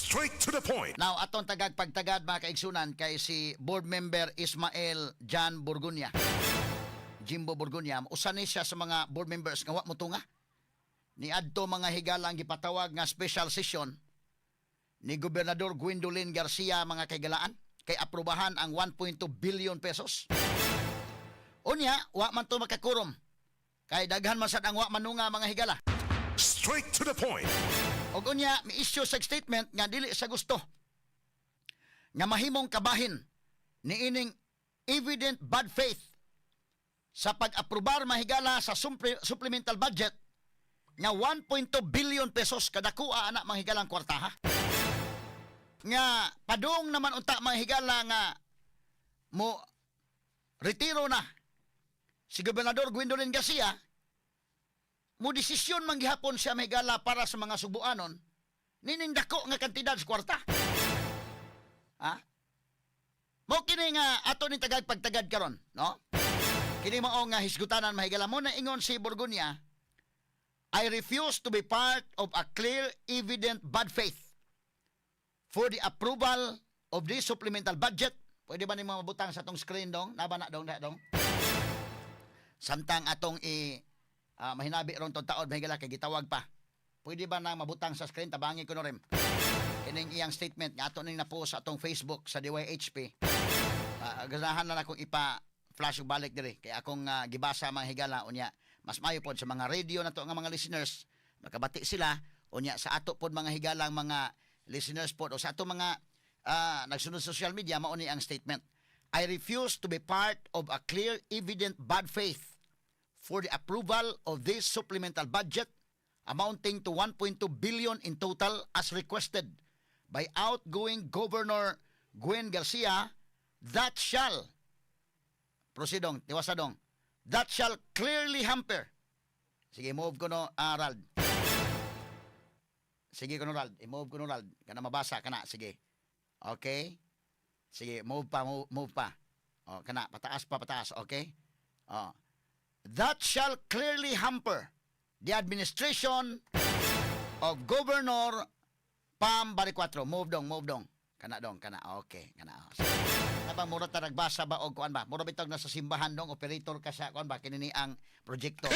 Straight to the point. Now, atong tagag pagtagad, mga kaigsunan, kay si board member Ismael John Burgunya. Jimbo Burgunya, usa ni siya sa mga board members nga wa motunga ni adto, mga higala, ang gipatawag nga special session ni Gobernador Gwendolyn Garcia, mga kahigalaan, kay aprobahan ang 1.2 billion pesos. Unya, wa man to makakurum. Kay daghan man sad ang wa manunga, mga higala. Straight to the point. Og unya, mi-issue sa statement nga dili sa gusto nga mahimong kabahin ni ining evident bad faith sa pag-aprobar, mahigala, sa supplemental budget nga 1.2 billion pesos. Kadakua ana, mga higalang kwartaha. Nga padung naman unta, mga higala, nga mo retiro na si Gobernador Gwendolyn Garcia, mo desisyon man gihapon siya, mahigala, para sa mga Sugbuanon nining dako nga kantidad sa kwarta. Ha? Mo kini nga ato ni tagag pagtagad karon, no? Kini mao nga hisgutanan, mahigala. Mo na ingon si Borgonya, "I refuse to be part of a clear, evident bad faith for the approval of this supplemental budget." Pwede ba nimo mabutang sa atong screen, dong? Naba na dong, na dong? Samtang atong i mahinabi ron tong taod, mahigala, kay gitawag pa. Pwede ba na mabutang sa screen? Tabangi ko no rin. Kining iyang statement nga ato ning na-post sa atong Facebook sa DYHP. Ganahan na akong ipa flash og balik diri kay akong gibasa, mga higala. Unya mas mayo pod sa mga radio nato nga mga listeners makabati sila. Unya sa ato pod, mga higalang mga listeners pod o sa ato mga nagsunod sa social media, mao ni ang statement: "I refuse to be part of a clear, evident bad faith for the approval of this supplemental budget amounting to 1.2 billion in total as requested by outgoing Governor Gwen Garcia that shall," proceedong, tiwasa dong, "that shall clearly hamper." Sige, move ko no, Rald. Sige ko no, Rald. I-move ko no, Rald. Kana mabasa, kana. Sige. Okay? Sige, move pa, move, move pa. Oh, kana, pataas pa, pataas. Okay? Oh. "That shall clearly hamper the administration of Governor Pam Baricuatro." Move dong, move dong. Kana dong, kana. Okay, kana. Oh. Na ba mura ta nagbasa ba og kuan ba? Mura bitog na sa simbahan dong, operator ka sa kuan ba, kini ni ang projector.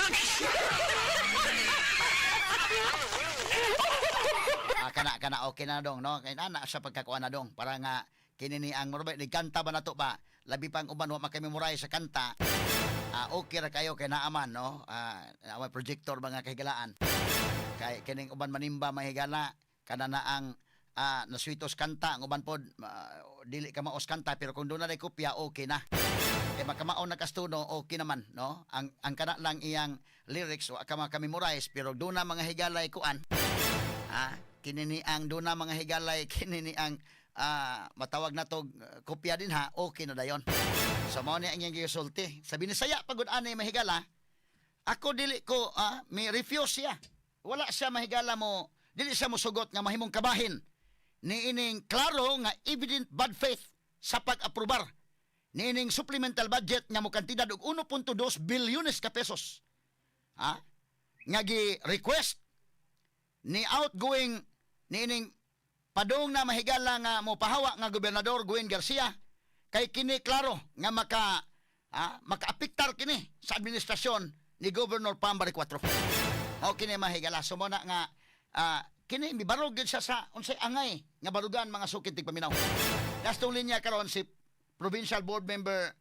Ah, kana kana, okay na dong, no? Kay na sa pagkakuan na dong para nga kini ni ang mura ba ni kanta ba nato ba? Labi pang uban wa makamemorize sa kanta. Ah, okay ra kayo kay naaman, no? Ah, awa projector, mga kahigalaan. Kay kining uban manimba, mahigala, kana na ang naswitos kanta, ang uban pod dili ka maos kanta, pero kung doon na kopya, okay na. Kay makamao na kastuno, okay naman, no? Ang kana lang iyang lyrics wa ka maka-memorize, pero doon na, mga higalay, kuan. Ah, kini ni ang doon na, mga higalay, kini ni ang matawag na to kopya din ha, okay na dayon. So mao ni ang iyang gisulti. Sa Binisaya pagud ani, mahigala, ako dili ko may refuse siya. Wala siya, mahigala, mo dili siya mosugot nga mahimong kabahin ni ining klaro nga evident bad faith sa pag-aprobar ni ining supplemental budget nga mokantidad og 1.2 bilyones ka pesos. Ha? Nga gi-request ni outgoing ni ining padung na, mahigala, nga mo pahawa nga Gobernador Gwen Garcia, kay kini klaro nga makaapektar kini sa administrasyon ni Governor Pam Baricuatro. O kini, mahigala, so mo na nga kini mibarog gyud siya sa unsay angay nga barugan, mga sukit tigpaminaw. Nastong linya karon si Provincial Board Member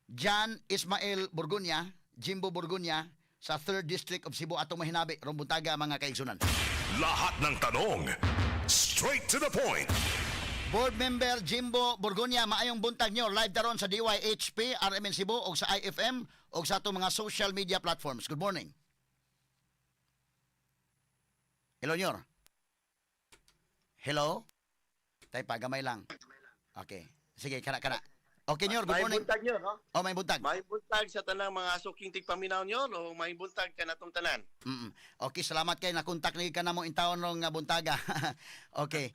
John Ismael Burgunya, Jimbo Burgunya, sa 3rd District of Cebu. Atong mahinabi rong buntaga, mga kaigsunan. Lahat ng tanong, straight to the point. Board Member Jimbo Burgunya, maayong buntag nyo. Live daron sa DYHP, RMN Cebu, o sa IFM, o sa atong mga social media platforms. Good morning. Hello, Nyor. Hello? Tay pa, gamay lang. Okay. Sige, kana, kana. Okay, Nyor, good May morning. buntag nyo, no? Oh, may buntag. May buntag sa tanang mga suking tigpaminaw nyo, o may buntag ka natong tanan. Okay, salamat kay nakontak ni ka na mo intawon rong nga buntaga. Okay.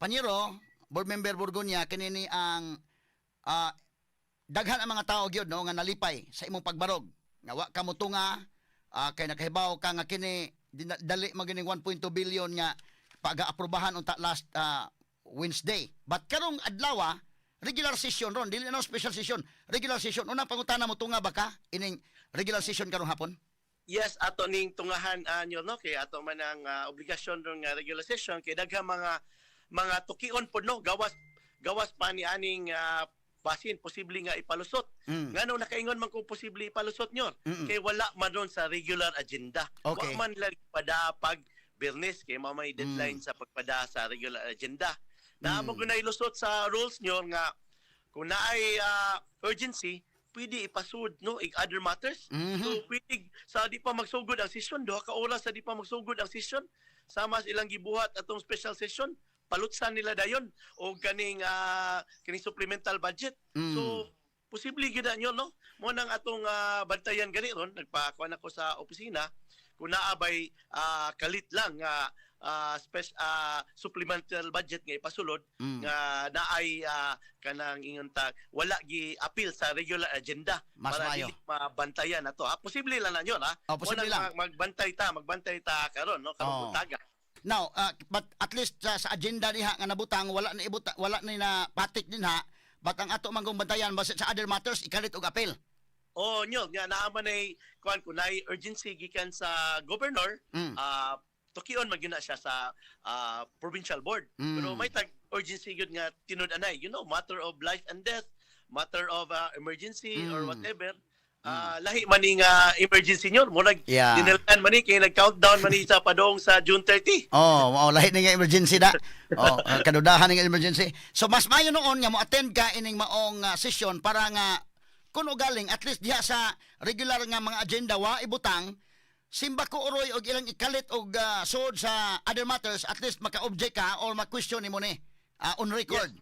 Panyero, Board Member Burgonya, kini ni ang daghan ang mga tao gyud, no, nga nalipay sa imong pagbarog. Nga wa ka motunga kay nakahibaw ka nga kini dali magining 1.2 billion nga pag-aprobahan unta last Wednesday. But karong adlaw, regular session ron, dili na special session, regular session. Unang pangutana mo, tunga ba ka ining regular session karong hapon? Yes, ato ning tungahan anyo, no, kay ato man ang obligasyon ron nga regular session kay daghang mga tukion pod, no, gawas gawas pa ni aning basin posible nga ipalusot. Ngano nakaingon man kung posible ipalusot nyo? Kay wala man ron sa regular agenda. Wa man lang pada pag Biyernes kay mao may deadline sa pagpada sa regular agenda. Na mo gunay lusot sa rules nyo nga kung naay urgency, pwede ipasud, no, ig other matters. So pwede sa di pa magsugod ang session, 2 ka oras sa di pa magsugod ang session, sama sa ilang gibuhat atong special session, palutsan nila dayon o kaning supplemental budget. So posible gyud na nyo, no? Mo nang atong bantayan gani ron, nagpakuan ako sa opisina kung naa bay kalit lang nga supplemental budget nga ipasulod nga naay kanang ingon ta wala gi appeal sa regular agenda Mas para maayo. dili mabantayan na to. Ha, posible lang na yun, ha. Oh, posible Mo nang lang. Magbantay ta karon, no, karong buntaga. Now, but at least sa agenda diha nga nabutang wala na ibuta, wala ni na patik din ha. But ang ato manggong bantayan basta sa other matters ikalit og appeal. Oh, nyo nga naa man ay kuan kung naay urgency gikan sa governor, tukion man gyud na siya sa provincial board. Pero may tag urgency gyud nga tinud anay, matter of life and death, matter of emergency or whatever. Lahi man ni nga emergency nyo. Murag dinelkan man ni kay nag-countdown man ni sa padong sa June 30. Oh, mao lahi ni nga emergency da. Oh, kadudahan ni nga emergency. So mas maayo noon nga mo attend ka ining maong session para nga kun galing at least diha sa regular nga mga agenda wa ibutang simba ko uroy og ilang ikalit og sud sa other matters, at least maka-object ka or ma-question nimo ni on record.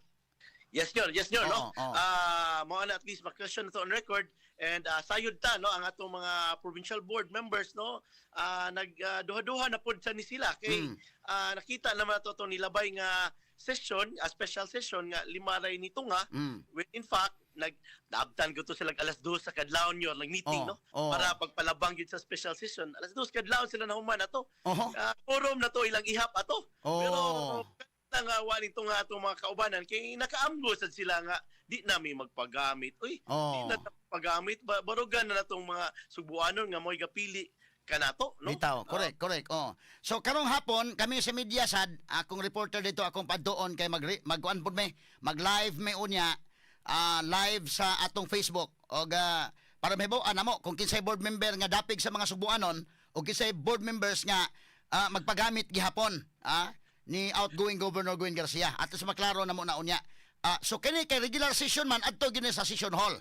Yes, nyor. Yes, nyor, no? Oo. Mao na at least ma-question na to on record and sayod ta, no, ang atong mga provincial board members, no, nag duha-duha na pod sa ni sila kay nakita naman nato itong nilabay nga session, a special session nga lima ray nito nga when in fact nag naabtan ko to sila alas 2 sa kadlawon nyor nag meeting, no, para pagpalabang gyud sa special session. Alas 2 kadlawon sila nahuman ato. Quorum na to ilang ihap ato. Pero nga wa nito nga atong mga kaubanan kay nakaamgo sad sila nga di nami magpagamit. Uy, di na ta magpagamit ba, barugan na natong mga sugbuanon nga mo'y gapili kanato, no? Bitaw, correct, correct. Oh. So karong hapon kami sa media sad, akong reporter dito akong paddoon kay mag magkuan pud may, mag-live may unya, live sa atong Facebook og para mahibaw-an namo kung kinsay board member nga dapig sa mga sugbuanon o kinsay board members nga magpagamit gihapon ni outgoing Governor Gwen Garcia. At least maklaro na mo na unya. So kini kay regular session man adto gini sa session hall.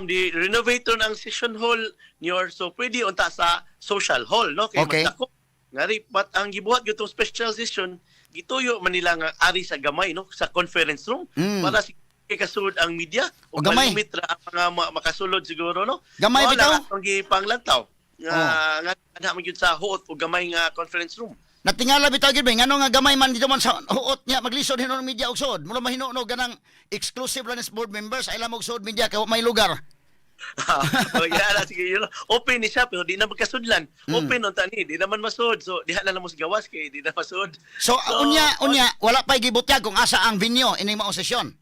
Di renovator ang session hall niyor, so pwede unta sa social hall, no, kay magdako ngari, but ang gibuhat gyud tong special session, gituyo man nila nga ari sa gamay, no, sa conference room para si kay kasud ang media O, o gamay. malimit ra ang mga makasulod siguro, no. Gamay Mao bitaw? lang atong gipanglantaw nga nga ana man gyud sa huot o gamay nga conference room. Natingala bitaw gyud ba ngano nga gamay man dito man sa huot niya, maglisod hinuon ang media og suod. Mura mahinuon ganang exclusive ra ni sa board members ay lamog suod media kay wa may lugar. Oh, yeah, na, sige, open ni siya pero di na magkasudlan. Open unta ni, di naman masud. So diha na lang mo sa gawas kay di na masud. So, unya unya wala pay gibutyag kung asa ang venue ining maong sesyon.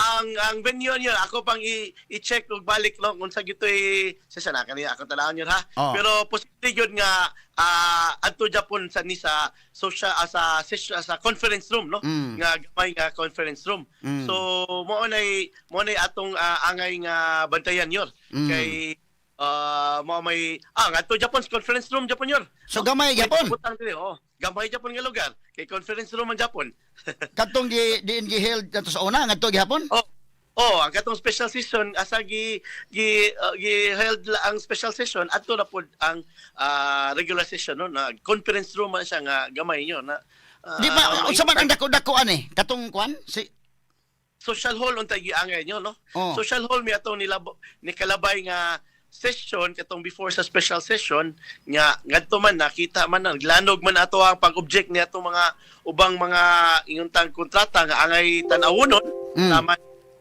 Ang venue niyo ako pang i-check og balik, no, kung sa gitoy sa sana kaniya ako tan-awon yun, ha. Pero posible gyud nga adto Japon sa ni sa social sa session, sa conference room, no, nga gamay nga conference room. So mao nay atong angay nga bantayan yor kay mao may ngadto Japon sa conference room Japon yor. So gamay gyapon. Butang dili, oh, gamay Japon nga lugar kay conference room ang Japon. Kadtong gi diin gi-held nato sa una ngadto gihapon. Oh, ang katong special session asa gi gi gi held ang special session adto na pod ang regular session, no, na conference room man siya nga gamay nyo na Di ba unsa man ang dako-dako ani katong kuan si Social hall unta giangay nyo, no? Oh. Social hall mi atong nilabo ni kalabay nga session katong before sa special session nga ngadto man nakita man naglanog man ato ang pag-object ni atong mga ubang mga ingon kontrata nga angay tan-awonon, tama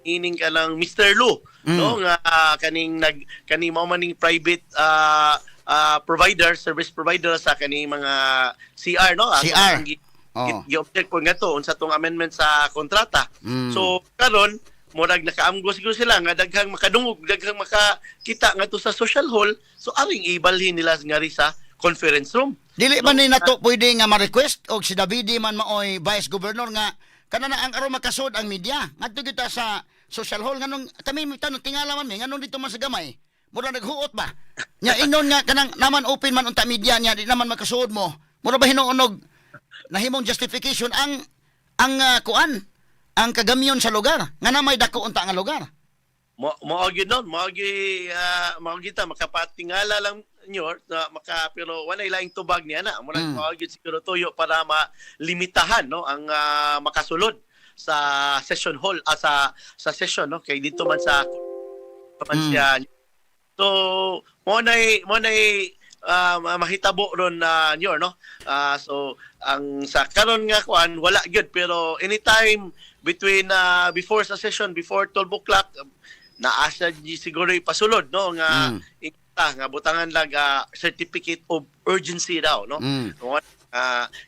ining ka lang Mr. Lu, no, nga kaning nag kaning mao maning private provider, service provider sa kani mga CR, no? Ato CR. ang gi-object po nga to unsa tong amendment sa kontrata. So karon murag nakaamgo siguro sila nga daghang makadungog, daghang makakita ngadto sa social hall, so aring ibalhin nila ngari sa conference room. Dili man ni nato pwede nga ma-request og si Davide man maoy vice governor nga kana na ang aron makasud ang media ngadto kita sa social hall, nganong kami tanong, tingala man mi nganong dito man sa gamay, mura naghuot ba nya ingon nga kanang naman open man unta media nya di naman makasuod mo. Mura ba hinuonog nahimong justification ang kuan, ang kagamyon sa lugar nga na may dako unta nga lugar? Mo mo gyud nun, mo gyud ta makapatingala lang nyo na maka, pero walay laing tubag niya na. Murag mao gyud siguro tuyo para malimitahan, no, ang makasulod sa session hall, sa session, no, kay dito man sa man siya. So mo nay mahitabo ron na nyo, no. So ang sa karon nga kuan, wala gyud, pero anytime between before sa session, before 12 o'clock, naasa siguro ipasulod, no, nga ita nga butangan lang certificate of urgency daw, no.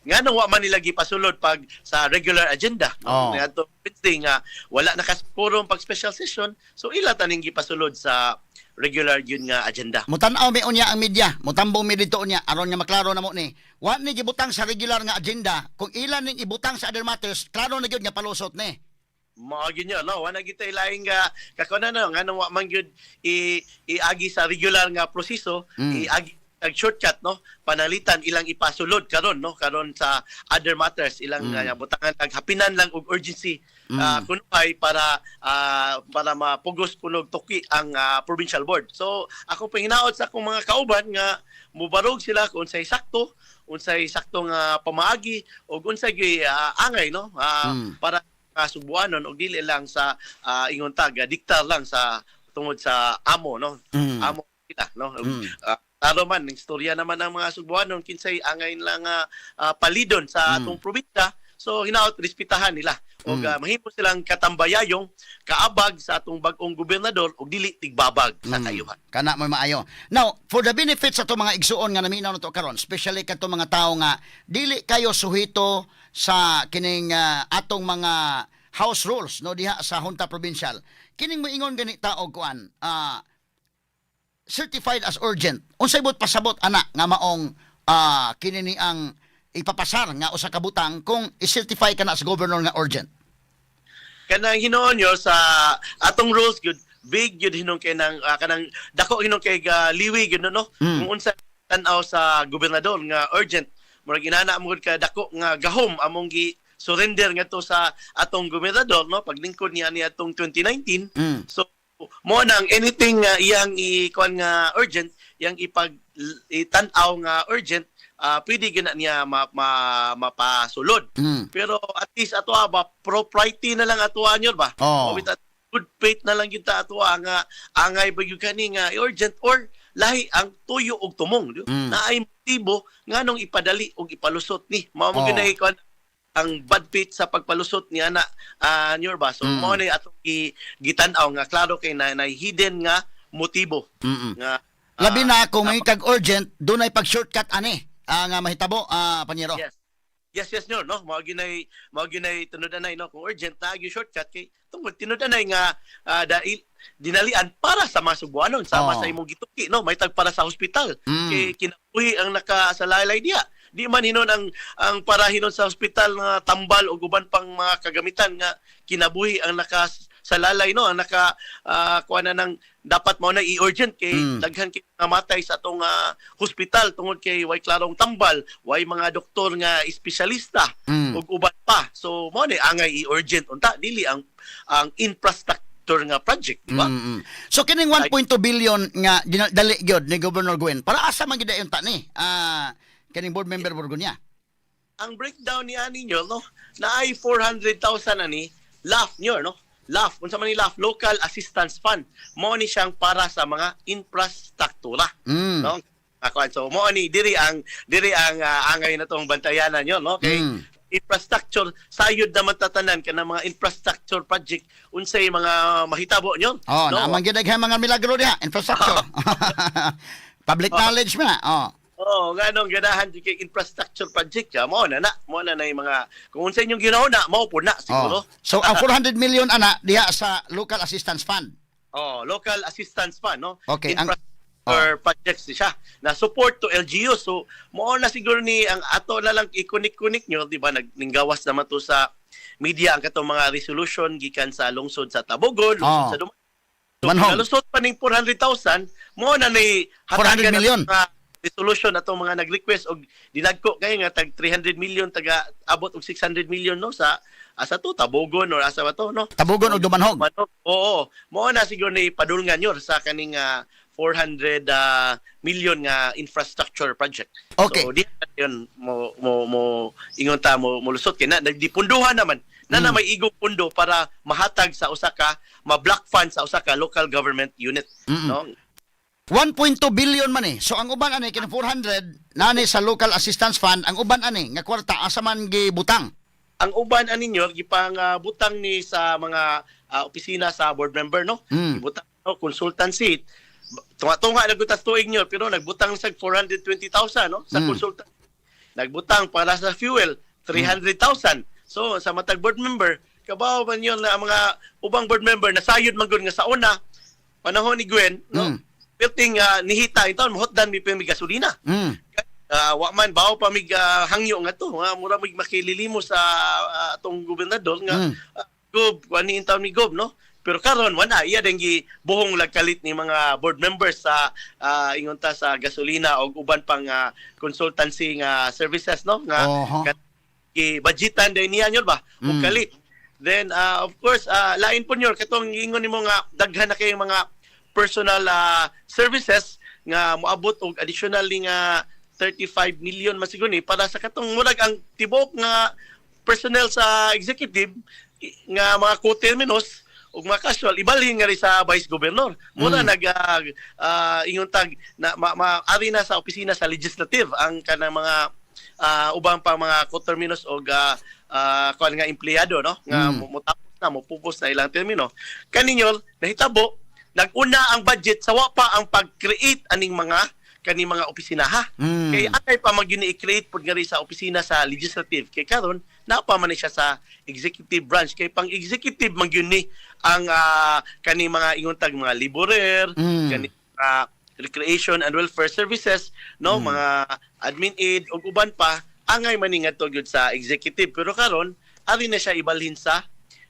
Nga nung wa man nila gipasulod pag sa regular agenda, no? Ngadto Wednesday nga wala nakasporum pag special session, so ila taning gipasulod sa regular yun nga agenda. Mutan-aw mi unya ang media, mutambong mi dito unya aron nga maklaro na mo ni. Wa ni gibutang sa regular nga agenda, kung ilan ning ibutang sa other matters, klaro na gyud nga palusot ni. Mao gyud nyo, no? Wala gyud tay laing nga kakuna, no, nga wa man gyud iagi sa regular nga proseso, iagi ang shortcut, no, panalitan ilang ipasulod karon, no, karon sa other matters ilang butangan ag hapinan lang og urgency kunuhay para mapugos kunog tuki ang provincial board. So ako panginaot sa akong mga kauban nga mubarog sila kung unsay sakto nga pamaagi ug unsay gyud angay, no, para kasubuanon og dili lang sa ingon tag diktar lang sa tungod sa amo, no, amo kita, no. Klaro man ning istorya naman ang mga Sugbuanon kinsay angay lang palidon sa atong probinsya, so hinaot respetahan nila ug mahimo silang katambayayong kaabag sa atong bag-ong gobernador ug dili tigbabag sa kayuhan. Kana mo maayo. Now, for the benefits sa atong mga igsuon nga naminaw nato karon, especially kadto mga tawo nga dili kayo suhito sa kining atong mga house rules, no, diha sa Junta Provincial. Kining moingon gani ta og kuan, certified as urgent. Unsay buot pasabot ana nga maong kini ni ang ipapasar nga usa ka butang kung i-certify ka na sa governor nga urgent? Kanang hinuon nyo sa atong rules gyud, big gyud hinuon kay nang kanang dako hinuon kay liwi gyud, no, kung unsa tan-aw sa gobernador nga urgent. Murag inana mo gud ka dako nga gahom among gi surrender ngadto sa atong gobernador, no, paglingkod niya ni atong 2019. So mo nang anything nga iyang i-kuan nga urgent, iyang ipag itan-aw nga urgent, pwede gyud na niya mapasulod. Pero at least ato ba, propriety na lang ato nyo ba? Oh. O with good faith na lang gyud ta ato nga angay ba gyud kani nga urgent or lahi ang tuyo og tumong, di ba? Naay motibo nganong ipadali og ipalusot ni. Mao mo gyud na ikuan ang bad faith sa pagpalusot niya na nyor ba. So mao na atong gitan-aw nga klaro kay na hidden nga motibo nga Labi na kung may kag urgent, dunay pag shortcut ani nga mahitabo, panyero. Yes, nyor, no. Mao ginay tinud-anay, no, kung urgent na gyud shortcut kay tungod tinud-anay nga dahil dinalian para sa mga Sugbuanon sama sa imong gituki, no, may tag para sa hospital kay kinabuhi ang nakasalalay diya. Di man hinon ang para hinon sa hospital nga tambal o uban pang mga kagamitan nga kinabuhi ang nakasalalay, no, ang naka kuha na ng dapat mao na i-urgent kay daghan kay namatay sa atong hospital tungod kay way klarong tambal, way mga doktor nga espesyalista ug uban pa. So mao ni angay i-urgent unta, dili ang infrastructure nga project, di ba? So kining 1.2 billion nga dali gyud ni Governor Gwen, para asa man gyud ta ni? Kining board member Borgonya. Ang breakdown ni ani nyo, no, na ay 400,000 ani LAF nyo, no. LAF, unsa man ni LAF? Local Assistance Fund. Mao ni siyang para sa mga infrastruktura, no. Ako, so mao ni diri ang angay na tong bantayanan nyo, no, kay infrastructure sayod naman tatanan kanang mga infrastructure project, unsay mga mahitabo nyo, Oh, no? naman gyud mga milagro diha, infrastructure. Public knowledge man na. Oh. Oh, nganong ganahan jud kay infrastructure project ya, mao na na, mao na na yung mga kung unsa inyong ginahuna, mao po na siguro. Oh. So ang 400 million ana diha sa Local Assistance Fund. Oh, Local Assistance Fund, no? Okay, Infrastructure projects siya na support to LGU. So, mao na siguro ni ang ato na lang i-connect-connect nyo, di ba? Naggawas naman to sa media ang katong mga resolution gikan sa lungsod sa Tabogon, lungsod sa Duman. So, Manhog. nalusot pa ning 400,000, mao na ni 400 hatagan million. ang mga resolution atong mga nag-request og dinagko kayo nga tag 300 million, taga abot og 600 million, no, sa asa to, Tabogon or asa ba to, no? Tabogon ug Dumanhog. Manok. Oo. Mao na siguro ni padulngan nyo sa kaning 400 million nga infrastructure project. So di na yun mo mo mo ingon ta mo molusot kay na dipunduhan naman na na may igong pundo para mahatag sa usa ka, ma-block fund sa usa ka local government unit, no? 1.2 billion man eh. So ang uban ani kini 400 nani sa Local Assistance Fund, ang uban ani nga kwarta asa man gibutang? Ang uban ani nyo gipang butang ni sa mga opisina sa board member, no? Gibutang, no, consultancy. Tunga-tunga na tuig nyo, pero nagbutang sa 420,000, no, sa consultant. Nagbutang para sa fuel 300,000. So sa matag board member, kabaw man yun na ang mga ubang board member nasayod man gud nga sa una panahon ni Gwen, no, perting nihita ito mohotdan mi pa mi gasolina. Wa man bawo pa mig hangyo nga to nga mura mig makililimo sa atong gobernador nga gob kuan ni intawn ni gob, no? Pero karon wala, iya deng gibuhong lagkalit ni mga board members sa ingon ta sa gasolina og uban pang consultancy nga services, no, nga gi-budgetan din niya nyo ba og kalit. Then of course lain po nyo katong ingon nimo nga daghan na kayong mga personal services nga moabot og additional ni nga 35 million man siguro ni para sa katong murag ang tibok nga personnel sa executive nga mga coterminous ug mga casual ibalhin nga rin sa vice governor. Muna nag ingon tag na ari na sa opisina sa legislative ang kanang mga ubang pa mga coterminous og kuan nga empleyado, no, nga motapos na, mopupos na ilang termino. Kaninyo nahitabo naguna ang budget sa wa pa ang pag-create aning mga kaning mga opisina, ha. Kay angay pa man gyud ni i-create pud nga rin sa opisina sa legislative, kay karon naa pa man ni siya sa executive branch, kay pang executive man gyud ni ang kani mga ingon tag mga laborer, kani recreation and welfare services, no, mga admin aid ug uban pa, angay man ni ngadto gyud sa executive, pero karon ari na siya ibalhin sa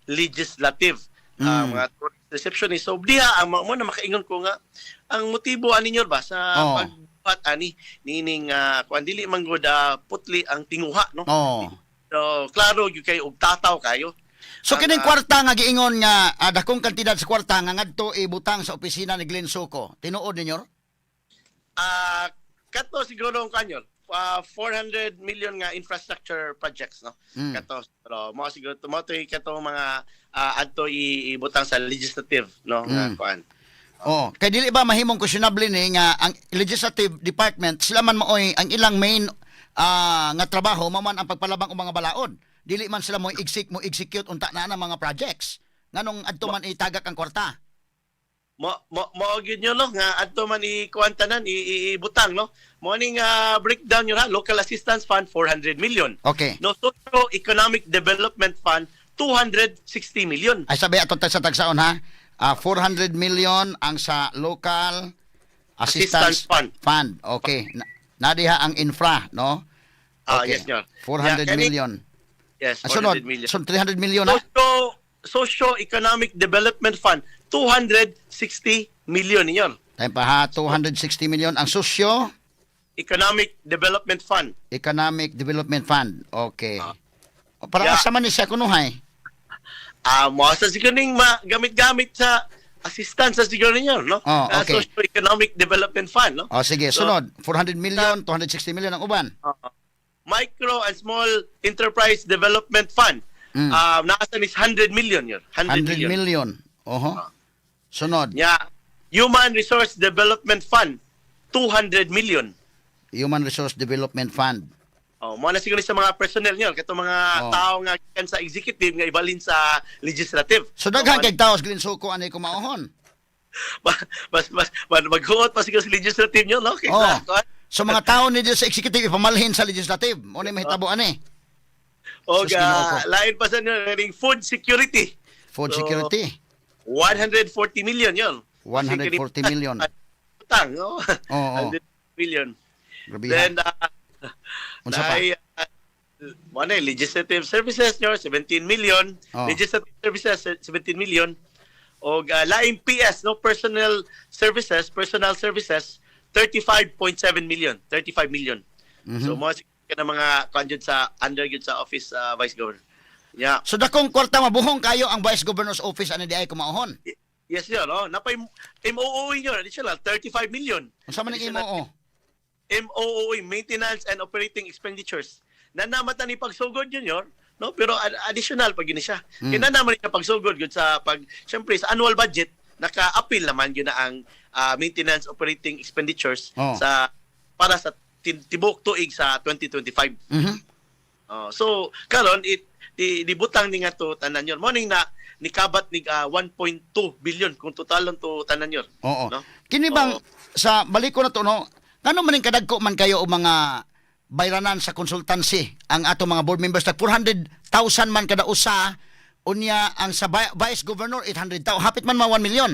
legislative. Mga tourist receptionist. So diha ang mo na makaingon ko nga ang motibo ani nyo ba sa pagbuhat ani nining kuan, dili man gud putli ang tinguha, no? So klaro gyud kay og tataw kayo. So Ang, kining kwarta nga giingon nga dakong kantidad sa kwarta nga ngadto ibutang sa opisina ni Glenn Soco. Tinuod ninyo? Kato siguro ang kanyon 400 million nga infrastructure projects, no? Kato pero mo siguro mo to kato mga adto ibutang sa legislative, no, nga kuan. Oh, kay dili ba mahimong questionable ni nga ang legislative department sila man maoy ang ilang main nga trabaho mao man ang pagpalabang og mga balaod? Dili man sila mo execute unta na ang mga projects. Nganong adto man itagak ang kwarta? Mo mo mo gyud nyo, no, nga adto man i kuan tanan ibutang, no? Mo ning breakdown nyo ha: Local Assistance Fund 400 million, no, Socio Economic Development Fund 260 million. Ay sabi ato sa tagsaon ha. 400 million ang sa Local Assistance Assistance Fund. Fund. Okay. Na diha ang infra, no? Yes, nyor. 400 Yeah, million. Yes, Ang sunod, 400 million. So 300 million ha? Socio Economic Development Fund 260 million ninyo. Time pa ha, 260 million ang Socio Economic Development Fund. Economic Development Fund. Okay. O, para asa man ni siya kunuhay? Mo sa siguro ning gamit-gamit sa assistance sa siguro ninyo, no? Oh, okay. Socio-Economic Development Fund, no? O sige, So, sunod, 400 million, 260 million ang uban. Micro and Small Enterprise Development Fund. Nasa is 100 million yun. 100 100 million. million. Oho. Sunod, Yeah. Human Resource Development Fund, 200 million. Human Resource Development Fund. Oh, mo na siguro sa mga personnel niyo, katong mga tao nga gikan sa executive nga ibalhin sa legislative. So daghan Oh, kay taos Glenn Soco ani kumaohon. Mas maghuot pa siguro sa legislative nyo, no? Kaysa, Oh. So mga tao ni sa executive ipamalhin sa legislative. Mo ni mahitabo ani. O Sus, Ginoo ko. Lain pa sa nyo, ring food security. Food So, security. 140 million yun. 140 million. Utang, no? Oo. 140 million. Grabe. Then, Unsa pa? naay, mo na, legislative services nyo, 17 million. Oh. Legislative services, 17 million. O laing PS, no? Personal services, 35.7 million. 35 million. So, mga ka na mga kuan jud sa under jud sa office vice governor. Yeah. So dakong kwarta, mabuhong kayo ang Vice Governor's Office ani diay kumauhon. Yes, yun, no? Napay MOOE nyo, additional 35 million. Unsa man ang imo Additional oh? MOOE, maintenance and operating expenditures. Nanamata ni pagsugod yun yor, no? Pero additional pag gini siya. Kaya naman niya pagsugod gud sa pag syempre sa annual budget naka-appeal naman yun na ang maintenance operating expenditures sa para sa tibok tuig sa 2025. Oh, so karon it di dibutang ni nga to tanan yun. Morning na nikabat ni 1.2 billion kung totalon to tanan yun. Oo. No? Kini bang Oo. sa balik ko na to, no? Ngano man ning kadagko man kayo og mga bayranan sa consultancy ang ato mga board members, tag 400,000 man kada usa, unya ang sa vice governor 800,000, hapit man ma 1 million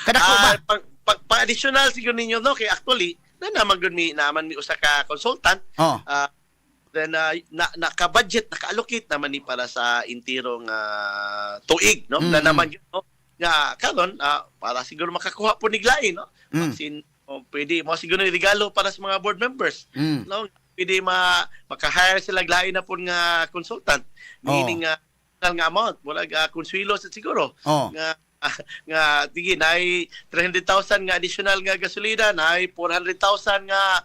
kadako ba? Ah, pang additional siguro ninyo, no, kay actually na naman gud mi naman mi usa ka consultant. Then na naka-budget, naka-allocate naman ni para sa intirong tuig, no? Na naman yun, no, nga karon para siguro makakuha po niglain, no? Sin oh, pwede mo siguro ni regalo para sa mga board members, no, pwede ma maka-hire sila lain na po nga consultant, meaning nga nga amount wala ga konsuelo sa siguro nga nga tige naay 300,000 nga additional nga gasolina, naay 400,000 nga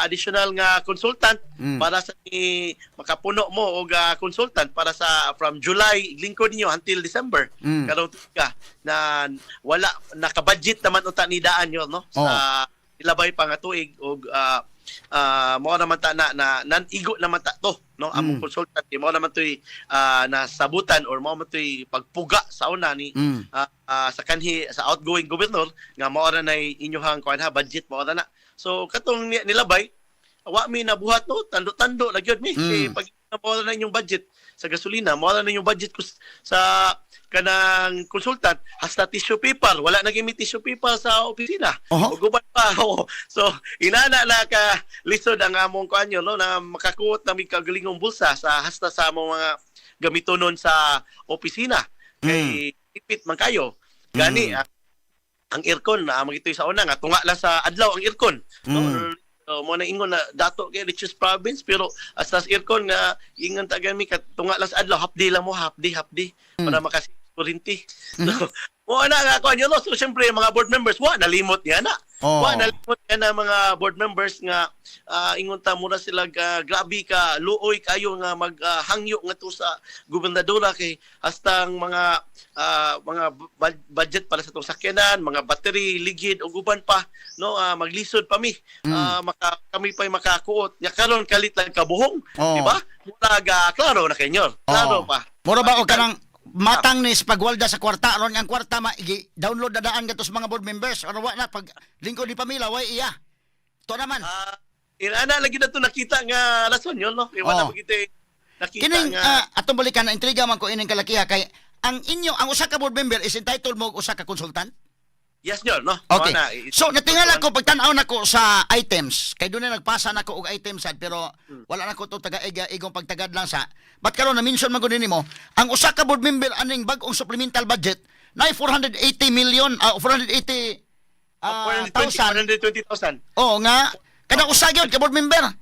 additional nga consultant para sa ni makapuno mo og consultant para sa from July lingkod niyo until December karong ka na wala naka-budget naman unta ni daan yun, no, sa ilabay pa nga tuig og mao naman ta na, na nan-igo naman ta to, no, among consultant mao naman to'y nasabutan or mao man to'y pagpuga sa una ni sa kanhi sa outgoing governor nga mao ra nay inyohang kuan ha, budget mao ra na. So katong nilabay wa mi nabuhat, no, tando-tando na gyud mi kay pag mao ra na inyong budget sa gasolina, mao ra na inyong budget sa kanang consultant, hasta tissue paper wala na gyud mi tissue paper sa opisina. Ug uban pa, oo. So inana na ka lisod ang among kuan yun, no, na makakuot na mi kagalingong bulsa sa hasta sa among mga gamitonon sa opisina kay ipit man kayo gani. Ang aircon na magitoy sa una nga tunga lang sa adlaw ang aircon, no? So, mo na ingon na dato kay richest province pero hasta sa aircon nga ingon ta gami kat tunga lang sa adlaw, half day lang mo, half day, half day para makas kuryente. So mo na nga kuan yun, no? So syempre mga board members wa nalimot niya na. Wa nalimot niya na mga board members nga ingon ta mura sila grabe ka luoy kayo nga maghangyo nga to sa gobernadora kay hasta ang mga mga budget para sa tong sakyanan, mga battery, ligid ug uban pa, no, maglisod pa mi. Maka, kami pa'y makakuot. Nya karon kalit lang kabuhong, di ba? Murag klaro na kanyo. Klaro pa. Mura ba og kanang matang ni sa pagwalda sa kwarta aron ang kwarta ma download na daan gato sa mga board members aron wa na pag lingkod ni pamilya way iya. To naman. Inana lagi na to nakita nga rason yun, no? Kay wala pa kita nakita Kining nga atong balikan na intriga man ko ining kalakiha kay ang inyo ang usa ka board member is entitled mo og usa ka consultant. Yes nyo, no? Okay. Mao na, So natingala ko pagtan-aw nako sa items kay doon na nagpasa nako og items sad pero wala na ko to taga igong pagtagad lang sa. But karon na mention man gud nimo ang usa ka board member aning bag-ong supplemental budget na 480 million, 480 420, thousand. 420,000. Oo nga kada usa gyud ka board member.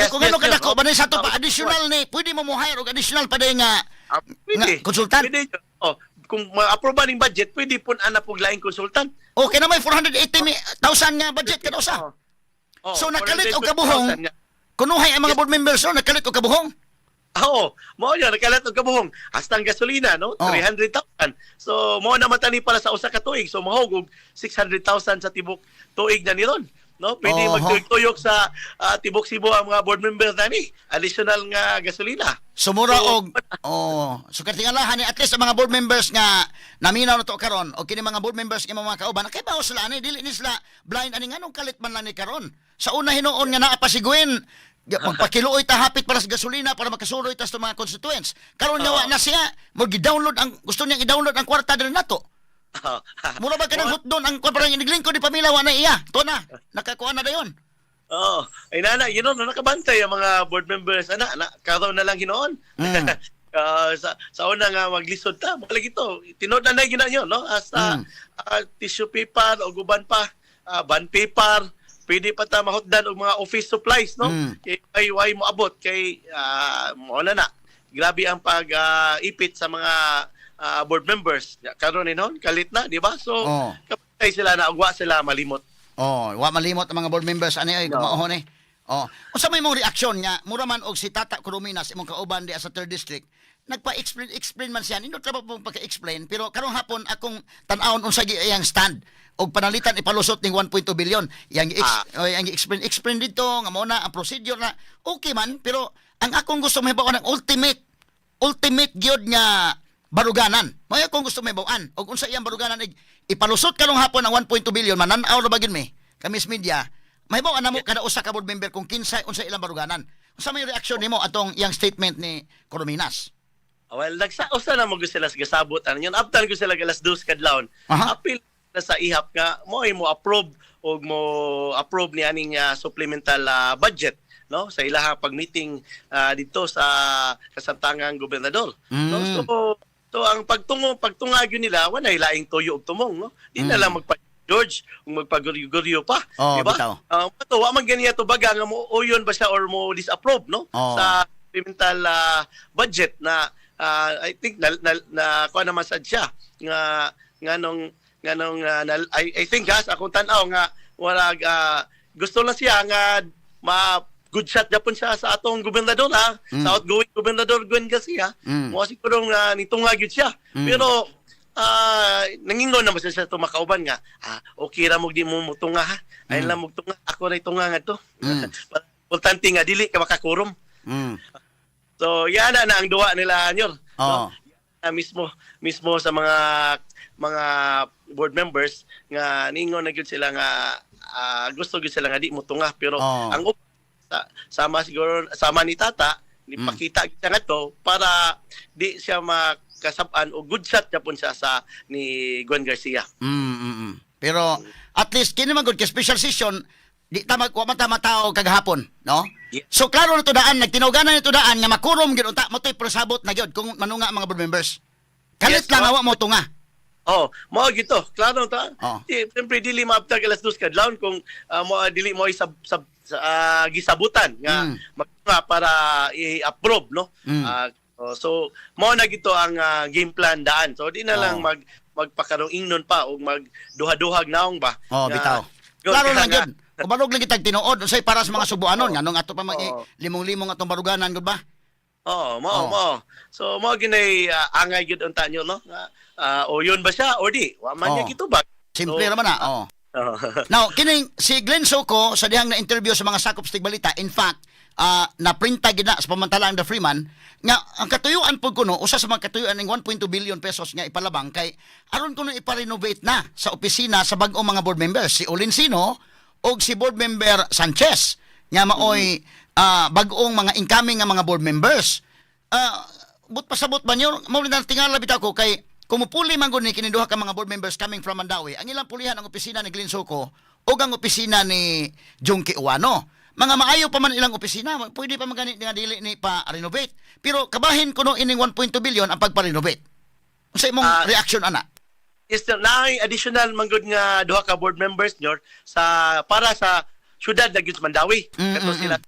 Kung ano Yes, kadako yun. ba sa ato pa additional ni pwede mo mo hire og additional pa day nga Ah, pwede. nga consultant. Pwede yun. Oh, kung ma-approve ning budget, pwede po ana pug laing consultant. Okay na may 480,000 nga budget kada usa. Oh. So, nakalit og kabuhong. 420,000 nga. Kunuhay ang mga board members, no, nakalit og kabuhong. Oo, mao yun, nakalat og kabuhong. Hasta ang gasolina, no? 300,000. So, mao naman tani para sa usa ka tuig. So, mahog og 600,000 sa tibok tuig na ni ron. No? Pwede magtuyok-tuyok sa tibok Cebu ang mga board members nani. Additional nga gasolina. Sumura og, oh, so katingalahan ni at least ang mga board members nga naminaw na to karon o kini mga board members nga mga kauban, nakaibaw sila ani, dili ni sila blind ani nganong kalit man lang ni karon. Sa una hinuon nga naa pa si Gwen, magpakiluoy ta hapit para sa gasolina para makasuloy ta sa mga constituents. Karon nga wa na siya, mo gi-download ang gusto niyang i-download ang kwarta diri nato. Mura ba kanang hotdon ang kwan, parang iniglingkod ni pamilya wa na iya. To na, nakakuha na dayon. Oo. Ay nana, nakabantay ang mga board members ana, na karon na lang hinuon. Sa una nga maglisod ta, balik ito. Tinuod na na gyud na yun, no? Hasta tissue paper o guban pa, bond paper, pwede pa ta mahutdan og mga office supplies, no? Kay ay way mo abot kay mo na na. Grabe ang pag-ipit sa mga board members. Karon hinuon, kalit na, di ba? So, kapatay sila na ugwa sila malimot. Oh, wa malimot ang mga board members ani ay No. kumaohon eh. Oh, unsa may mong reaksyon nga mura man og si Tata Corominas, imong kauban di sa third district, nagpa-explain explain man siya, nindot ra ba pong pagka-explain, pero karong hapon akong tan-awon unsa gi iyang stand og panalitan ipalusot ning 1.2 billion yang oh, yang explain explain dito nga mao na ang procedure na okay man, pero ang akong gusto mahibaw-an ang ultimate ultimate gyud nga baruganan. Mao akong gusto mahibaw-an. Og unsa iyang baruganan ig ipalusot karong hapon ang 1.2 billion, manan-aw ra ba gyud mi? Kami sa media, mahibaw-an namo kada usa ka board member kung kinsa unsa ilang baruganan. Unsa may reaksyon nimo atong iyang statement ni Corominas? Well, nagsaosa na mo sila sa gasabot. Ano yun? After ko sila alas 2 kadlawon. Apil na sa ihap nga mo ay mo approve og mo approve ni aning supplemental budget, no, sa ilaha pag-meeting dito sa kasamtangang gobernador, no. So ang pagtunga gyud nila, walay laing tuyo og tumong, no, di na lang magpa George ug magpaguryo pa, Oh, di ba? bitaw. Wa man ganiya tubaga nga mo uyon ba siya or mo disapprove, no, sa supplemental budget na I think na kuha naman sad siya nga nganong I think ha, sa akong tan-aw nga wala, gusto lang siya nga ma good shot japon siya sa atong gobernador ha, sa outgoing gobernador Gwen Garcia. Mo siguro nga nitunga gyud siya, pero nangingon naman siya sa tumakauban nga okay ra mo di mo mutunga ha, ay lang mugtunga, ako ray tunga ngadto. Importante nga dili ka makakurom. So, yan na, na ang duwa nila nyor. No? Na mismo mismo sa mga board members nga ningon na gyud sila nga gusto gyud sila nga di mo tunga, pero ang sama siguro sama ni Tata ni pakita gyud siya ngadto para di siya makasab-an o good shot japon siya sa ni Gwen Garcia. Pero at least kini man gud kay special session, di ta mag wa man ta matao kagahapon, no? Yeah. So klaro na to daan, nagtinuganan na to daan nga makurom gyud unta mo to'y prosabot na gyud kung manunga ang mga board members. Kalit Yes, lang ma'am. awa mo tunga. Oh, mao gito. Klaro ta. Oh. Di, siyempre dili maabtag alas 2 kadlawon kung mo dili mo isab sab, gisabutan nga magtunga para i-approve, no. Oh, so mao na gito ang game plan daan. So di na lang magpakarong ingnon pa og magduha-duhag naong ba. Oh, Nga- bitaw. Go, Klaro lang nga- gyud. Kubarog lang kitag tinuod unsay para sa mga subuanon nganong ato pa mag limong-limong atong baruganan gud ba? Oo, mao mao. So mao ginay angay gyud unta nyo, no. Nga, o yun ba siya or di? Wa man niya gitubag. Simple So, ra man na. Oh. Now, kining si Glenn Soco sa dihang na-interview sa mga sakop sa Tigbalita, in fact, naprinta gid na sa pamantalang The Freeman nga ang katuyuan pud kuno, usa sa mga katuyuan ning 1.2 billion pesos nga ipalabang kay aron kuno ipa-renovate na sa opisina sa bag-ong mga board members, si Olinsino og si board member Sanchez nga maoy bag-ong mga incoming nga mga board members. But pasabot ba niyo mao ni tingala bitaw ko kay kumupuli man gud ni kini duha ka mga board members coming from Mandaue. Ang ilang pulihan ang opisina ni Glenn Soco ug ang opisina ni Junkie Uwano. Mga maayo pa man ilang opisina, pwede pa man gani nga dili ni pa renovate. Pero kabahin kuno ining 1.2 billion ang pagpa-renovate. Unsa imong reaction ana? Is there naay additional manggod nga duha ka board members nyor sa para sa syudad na gyud sa Mandawi. Kato sila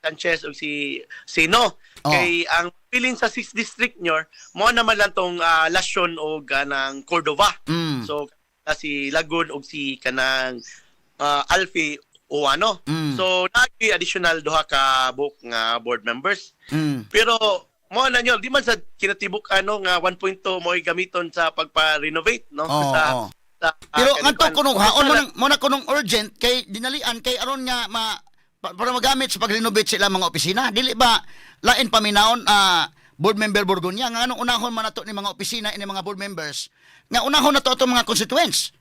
Sanchez ug si Sino. Kay ang pilin sa 6th district nyor mo naman lang tong Lasyon og kanang Cordova. So si Lagun og si kanang Alfie Uwano. So naay additional duha ka book nga board members. Pero mo na nyo, di man sa kinatibuk ano nga 1.2 mo gamiton sa pagpa-renovate, no? Oo, sa, oo. sa Pero ngadto kanikuan. kuno haon mo nang mo na kunong urgent kay dinalian kay aron nga para magamit sa pag-renovate sila mga opisina. Dili ba lain paminawon Board Member Borgonya, nga anong unahon man nato ni mga opisina ini mga board members, nga unahon nato atong mga constituents.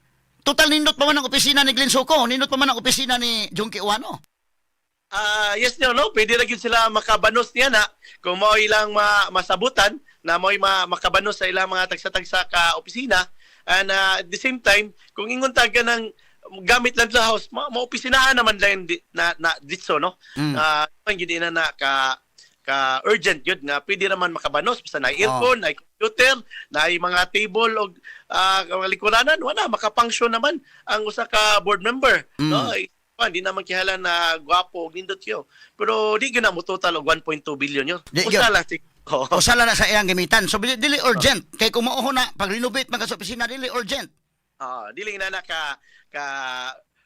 Total nindot pa man ang opisina ni Glenn Soco, nindot pa man ang opisina ni Jonkie Ouano. Ah, yes no, pwede ra gyud sila makabanos niya na kung mao ilang masabutan na mao'y makabanos sa ilang mga tagsa-tagsa ka opisina, and at the same time kung ingon ta ka ng gamit lang sa house, maopisinahan naman lang na, na ditso, no. Ah, man gyud ina na ka ka urgent yun nga pwede naman makabanos basta na aircon, na computer, na mga table og mga likuranan, wala makapunction naman ang usa ka board member, no. Hindi naman kihalan na gwapo og nindot yo. Pero di gyud na mo total og 1.2 billion yun. Di Usa gyud. lang si. Oh. Usa lang na sa iyang gamitan. So dili, dili urgent kay kung mao na pag renovate man ka sa opisina, dili urgent. Ah, dili na na ka ka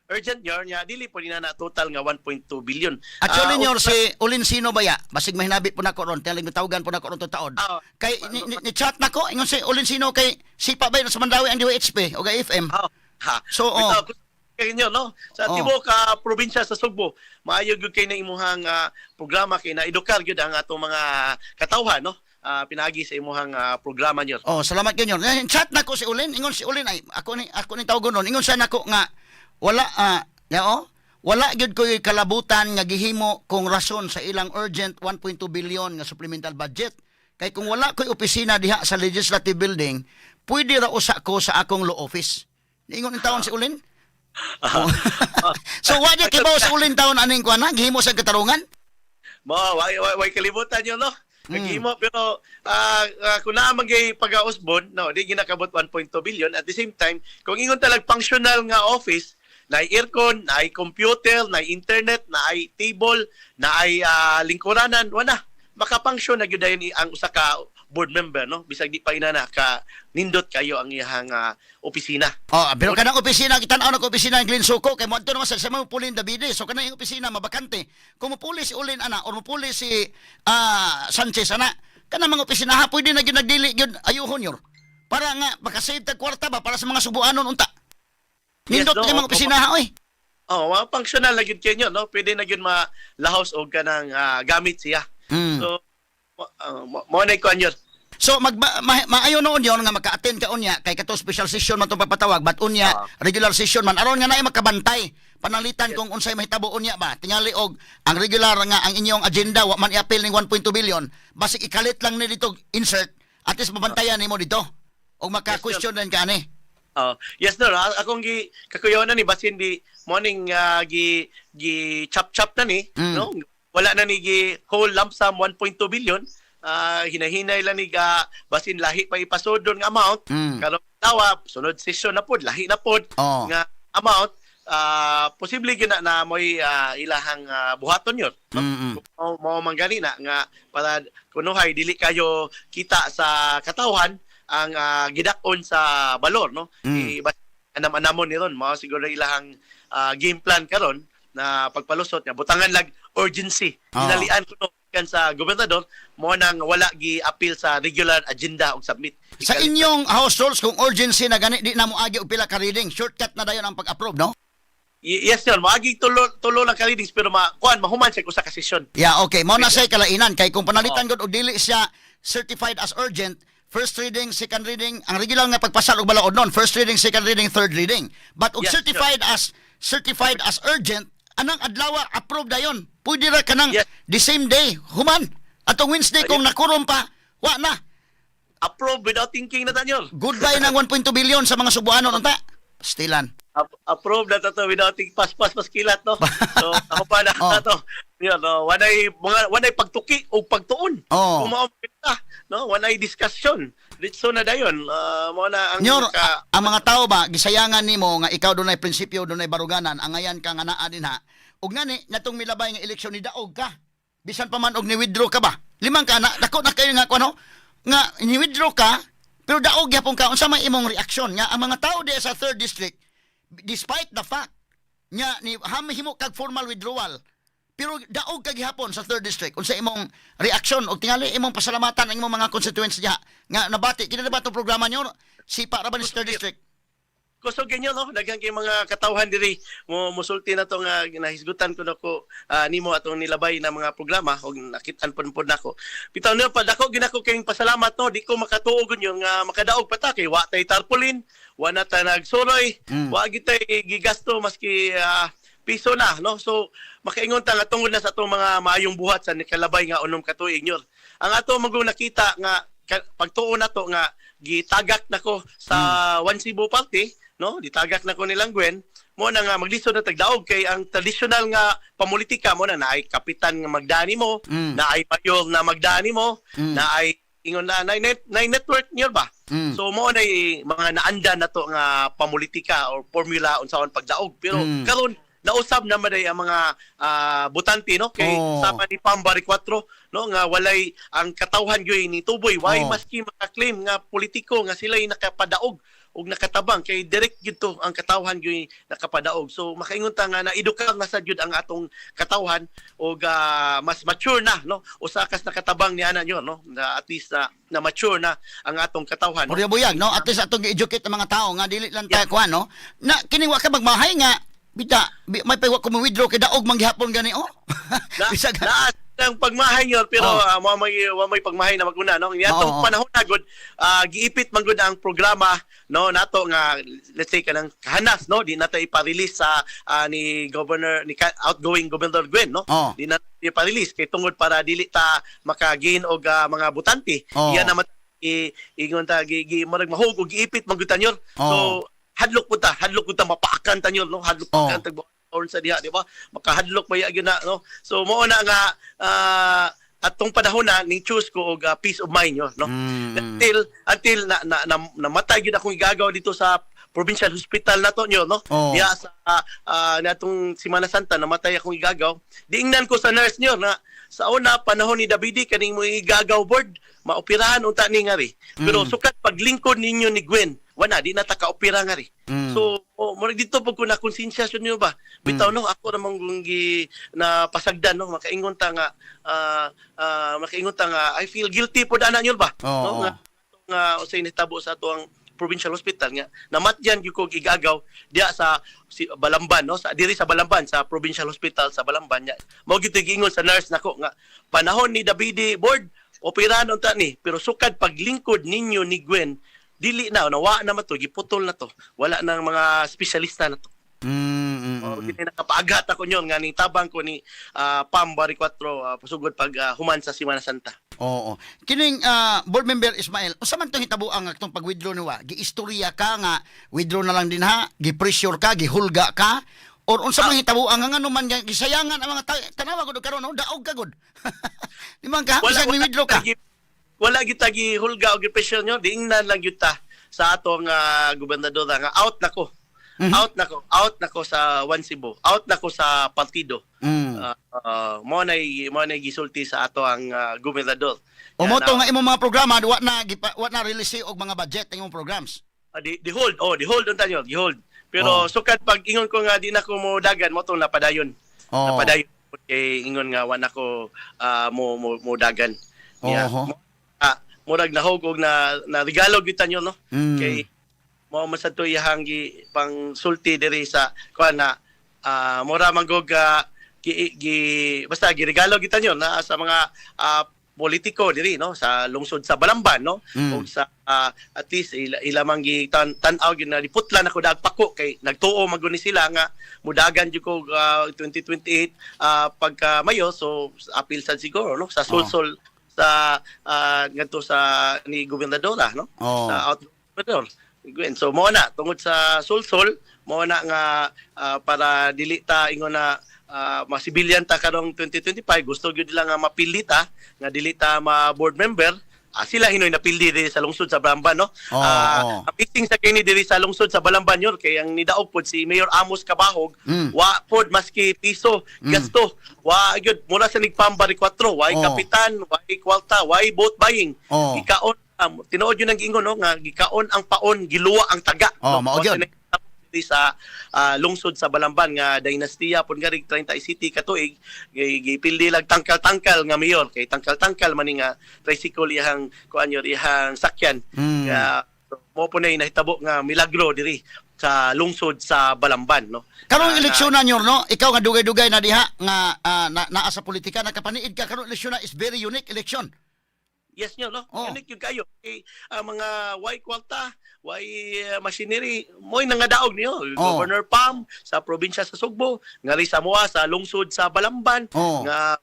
urgent yor nya, dili po na na total nga 1.2 billion. Actually, Ah, nyor, si Ulin Sino baya, basig mahinabi po nako ron, tiyaling mitawagan po nako ron to taod. Kay ni chat nako, ingon si Ulin Sino kay sipa ba yun sa Mandaue ang DYHP o kay FM. Ah, ha. So, oh. Bitaw, kung kay inyo, no? Sa tibuok ka probinsya sa Sugbo, maayo gyud kay na imuhang programa kay na edukar gyud ang atong mga katawhan, no? Ah, pinaagi sa imuhang programa nyo. Oh, salamat gyud, nyor. Chat nako si Ulin, ingon si Ulin ay ako ni tawagon ron. Ingon siya nako nga wala ya oh, wala gyud ko'y kalabutan nga gihimo kung rason sa ilang urgent 1.2 billion nga supplemental budget. Kay kung wala ko'y opisina diha sa legislative building, pwede ra usa ko sa akong law office. Ingon in taon si Ulin. Oh. So wa di kibaw sa Ulin taon aning kuan na gihimo sa katarungan? Mo, way kalibutan yun, no? Naghimo pero kung naa man gyud pagausbon, no, di ginakabot 1.2 billion. At the same time, kung ingon talag functional nga office, na aircon, na computer, na internet, na table, na lingkuranan, wala makapunction na gyud dayon ang usa ka board member, no, bisag di pa ina na ka nindot kayo ang iyang opisina. Oh, pero kanang opisina, kita-an ang opisina ng Glenn Soco kay moadto naman sa mga pulin Davide. So kanang opisina mabakante. Kung mupuli si Ulin ana or mupuli si Sanchez ana, kanang mga opisina ha pwede na gyud nagdili gyud ayuhon yor. Para nga makasave tag kwarta ba para sa mga Subuanon unta. Yes, Nindot no, kay mga opisina ha oy. Oh, mga functional na gyud kayo, no? Pwede na gyud malahos og kanang gamit siya. So mo na kuan yun. So mag maayo noon yon nga maka-attend ka unya kay kato special session man tong papatawag, but unya regular session man aron nga naay makabantay pananglitan kung unsay mahitabo unya ba. Tingali og ang regular nga ang inyong agenda wa man i-appeal ning 1.2 billion, basig ikalit lang ni dito, insert, at least mabantayan nimo dito og maka-question din ka ani. Oh, yes no, akong gi kakuyaw na ni basin di morning gi gi chop chop na ni, no? Wala na ni gi whole lump sum 1.2 billion. Ah, hinahinay lang ni ga basin lahi pa ipasudon nga amount. Karon tawa sunod session na pod, lahi na pod nga amount. Ah, posible gyud na, na moy ilahang buhaton yun. No? Mao man gani na nga para kunuhay dili kayo kita sa katawhan ang gidak-on sa balor, no. Anam-anamon ni ron mao siguro ilahang game plan karon na pagpalusot nga butangan lag urgency. Dinalian kuno kan sa gobernador mo nang wala gi appeal sa regular agenda og submit. Sa inyong house rules, kung urgency na gani, di na mo agi og pila ka reading, shortcut na dayon ang pag-approve, no? Yes sir, moagi tulo tulo lang ka readings pero ma kuan mahuman siya usa ka session. Yeah, okay. Mao na say kalainan kay kung panalitan gud og dili siya certified as urgent, first reading, second reading, ang regular nga pagpasar og balaod nun, first reading, second reading, third reading. But og certified as urgent, anang adlaw approve dayon. Pwede ra kanang the same day, human. Atong Wednesday kung nakurom pa, wa na. Approve without thinking na tanyor. Goodbye ng 1.2 billion sa mga Subuanon unta. Stilan. Approve na to without think, pas pas pas kilat, no. So ako pa na to yun, no, wanay mga wanay pagtuki o pagtuon. Kung mao kita, no, wanay discussion ditso na dayon. Ah, mao na ang Nyor, ang mga tao ba gisayangan nimo nga ikaw dunay prinsipyo, dunay baruganan, angayan ka nga naa dinha. Ug ngani natong milabay nga eleksyon ni daog ka. Bisan pa man og ni withdraw ka ba? Limang ka na dako na kayo nga kuno nga ni withdraw ka pero daog gyapon ka. Unsa may imong reaksyon nga ang mga tao diha sa third district, despite the fact nga ni himo kag formal withdrawal, pero daog ka gihapon sa third district? Unsa imong reaksyon og tingali imong pasalamatan ang imong mga constituents diha nga nabati kini na ba tong programa nyo? Sipa ra ba ni sa third district? Kusog gyud, no? Daghan kay mga katawhan diri mo musulti na to nga nahisgutan ko nako nimo atong nilabay na mga programa og nakit-an pud pud nako. Bitaw niyo pa dako ginako kayong pasalamat, no? Di ko makatuo gyud yung nga makadaog pa ta kay wa tay tarpaulin, wa na ta nagsuroy, wa gyud tay gigasto maski piso na, no? So makaingon ta nga tungod na sa atong mga maayong buhat sa nikalabay nga 6 ka tuig nyor. Ang ato magong nakita nga pagtuo nato nga gitagak nako sa One Cebu Party, no? Ditagak nako nilang Gwen mo na nga maglisod na tagdaog kay ang traditional nga pamulitika mo na naay kapitan nga magdani mo, naay mayor na magdani mo, naay ingon na naay network niyo ba. So mo na mga naanda na to nga pamulitika or formula unsaon pagdaog, pero karon nausab naman ay ang mga butante, no? Kay sama ni Pam Baricuatro, no, nga walay ang katawhan gyud ni tuboy why maski maka-claim nga politiko nga sila nakapadaog og nakatabang kay direct gyud to ang katawhan gyud nakapadaog. So makaingon ta nga naedukar na sad gyud ang atong katawhan og mas mature na, no? Usa kas nakatabang ni ana nyo, no, na at least na mature na ang atong katawhan. Murya buyag, no? At least atong gi-educate ang mga tao nga dili lang ta kuan, no? Na kini wa ka magmahay nga bida may pa wa ko mo-withdraw kay daog man gihapon gani, oh. Na, Bisag na ang pagmahay nyo, pero wa may pagmahay na maguna, no? Niadtong Oo. panahon na gud, giipit man gud ang programa, no, nato nga let's say kanang kahanas, no? Di nato ipa-release sa ni governor ni outgoing Governor Gwen, no? Di nato ipa-release kay tungod para dili ta maka-gain og mga butante. Iya naman ingon ta gi, gi murag mahug og giipit man gud ta nyor. So hadlok pud ta mapaakan ta nyor, no? Hadlok paakan ta or sa diha, di ba? Makahadlok pa gyud na, no? So mao na nga atong panahon na ning choose ko og peace of mind yo, no? Until na namatay gyud akong igagaw dito sa provincial hospital nato nyo, no? Diha sa natong Simana Santa namatay akong igagaw. Diingnan ko sa nurse nyo na sa una panahon ni Davide kaning mo igagaw board maoperahan unta ni ngari. Pero sukat paglingkod ninyo ni Gwen, wala di na ta kaopera ngari. So oh, murag dito pag ko na konsensya niyo ba. Bitaw no, ako namang gi na pasagdan, no? Makaingon ta nga I feel guilty pod ana niyo ba, Oo. no? Nga nga unsay nahitabo sa ato ang provincial hospital nga namatyan gyud ko igagaw diya sa si Balamban, no? Sa diri sa Balamban, sa provincial hospital sa Balamban nya. Mao gyud giingon sa nurse nako nga panahon ni Davide board operahan unta ni, pero sukad paglingkod ninyo ni Gwen dili na nawa na man to, giputol na to, wala nang mga espesyalista na to. Oh, kini nakapaagat ako nyon nga ning tabang ko ni Pam Baricuatro pasugod pag human sa Semana Santa. Oo. Kining board member Ismael, unsa man tong hitabo ang atong pag-withdraw niwa? Giistorya ka nga withdraw na lang din ha, gi-pressure ka, gihulga ka, or unsa man hitabo ang nga ngano man nga gisayangan ang mga tanawa gud karon, no? Daog ka gud. Di man ka bisag ni withdraw ka. Wala gyud ta gihulga og pressure nyo, diingnan lang gyud ta sa atong gobernador nga out nako. Out nako, out nako sa One Cebu. Out nako sa partido. Mo nay gisulti sa ato ang gobernador. O mo to Nga nga imong mga programa wa na wa na release og mga budget ang imong programs. Di hold, oh, di hold unta nyo, di hold. Pero sukad pag ingon ko nga di na ko mo dagan mo tong napadayon. Napadayon kay ingon nga wa na ko mo, mo mo dagan. Yeah. Murag nahog og na na regalo gyud ta nyo, no? Kay mao man sad to iyahang gi pang sulti diri sa kuan na mura man gog gi, gi basta giregalo gyud ta nyo na sa mga politiko diri, no, sa lungsod sa Balamban, no? Ug sa at least ila man gi tan-aw gyud na giputlan ako dag pako kay nagtuo man gud ni sila nga mudagan jud ko 2028 pagka Mayo. So apil sad siguro, no, sa sulsol sa ngadto sa ni gobernadora, no? Sa out gobernador Gwen. So mao na tungod sa sulsol mao na nga para dili ta ingon na masibilyan ta karong 2025, gusto gyud nila nga mapili ta nga dili ta ma board member. Sila hinoy napildi diri sa lungsod sa Balamban, no? Amazing sa kini diri sa lungsod sa Balamban yun kay ang nidaog pod si Mayor Amos Cabahog. Wa pod maski piso gasto, wa gyud mula sa nagpambari 4, wa kapitan, wa kwalta, wa vote buying. Gikaon tinuod yun ang giingon, no, nga gikaon ang paon, giluwa ang taga, Oh, no? mao gyud. Diri sa lungsod sa Balamban nga dinastiya pud nga rig 30 City katuig gipildi lang tangkal-tangkal nga mayor kay tangkal-tangkal man ni nga tricycle iyang kuan yun, iyang sakyan. Kaya mo po na nahitabo nga milagro diri. sa lungsod sa Balamban, no. Karong eleksyon na nyo, no? Ikaw nga dugay-dugay na diha nga naa sa politika, nakapaniid ka karong eleksyon na is very unique election. Yes nyo, no? Oh. Unique yung kayo. Kay, ang mga way kwarta, way machinery, mo'y nangadaog niyo. Oh. Governor Pam sa probinsya sa Sugbo, ngari sa Moa sa lungsod sa Balamban, nga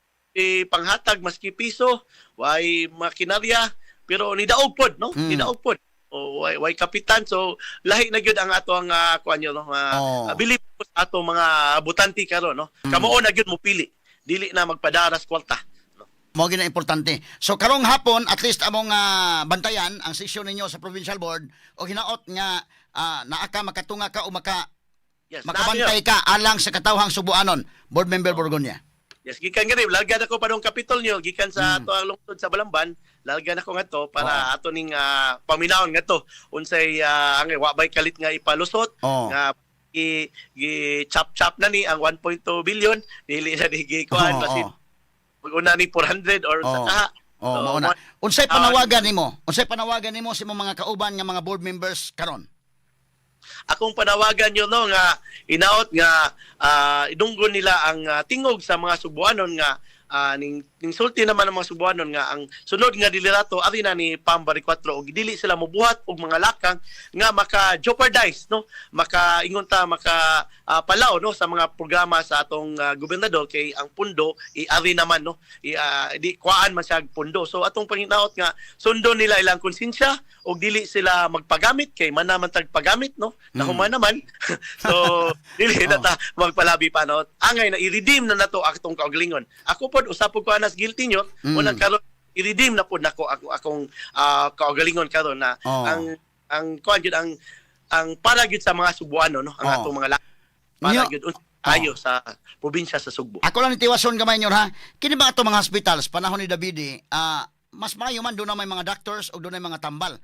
panghatag maski piso, way makinarya, pero nidaog pod, no? Nidaog pod. O way kapitan, so lahi na gyud ang ato ang kuan nyo, no? Bilib ko sa ato mga butante karon, no? Kamao na gyud mopili, dili na magpadaras kwarta, no? Mao gyud na importante. So karong hapon, at least among bantayan ang sesyon ninyo sa provincial board o hinaot nga naa ka makatunga ka o Yes, makabantay ka alang sa katawhang Subuanon, Board Member Borgonya. Yes, gikan gani lalgan ako pa nung kapitol niyo, gikan sa ato ang lungsod sa Balamban, lalgan ako ngadto para ato ning paminawon ngadto unsay ang wa bay kalit nga ipalusot nga gi, gi chop chop na ni ang 1.2 billion, dili na ni gi kuan basin una ni 400 or sa kaha. Oh, So, mao na. Unsay panawagan nimo? Unsay panawagan nimo sa imong mga kauban nga mga board members karon? Akong panawagan nyo, no, nga inaot nga idunggon nila ang tingog sa mga Subuanon nga ning sulti naman ang mga Subuanon nga ang sunod nga dilirato ari na ni Pam Baricuatro og dili sila mobuhat og mga lakang nga maka jeopardize, no, maka ingon ta maka palaw, no, sa mga programa sa atong gobernador kay ang pundo iari naman, no, di kuaan man siya og pundo. So atong panginaot nga sundon nila ilang konsensya og dili sila magpagamit kay man naman tagpagamit, no, nahuman naman. So dili na ta magpalabi pa, no, angay na i-redeem na nato atong kaugalingon. Ako pod usa pod ko anas guilty nyo. Unang karon i-redeem na pod nako ako akong kaugalingon karon na ang kuan gyud ang para gyud sa mga Subuano, no, ang atong mga para gyud ayo sa probinsya sa Sugbo. Ako lang nitiwason gamay nyo ha. Kini ba ato mga hospitals panahon ni Davide, mas maayo man doon na may mga doctors o doon na may mga tambal.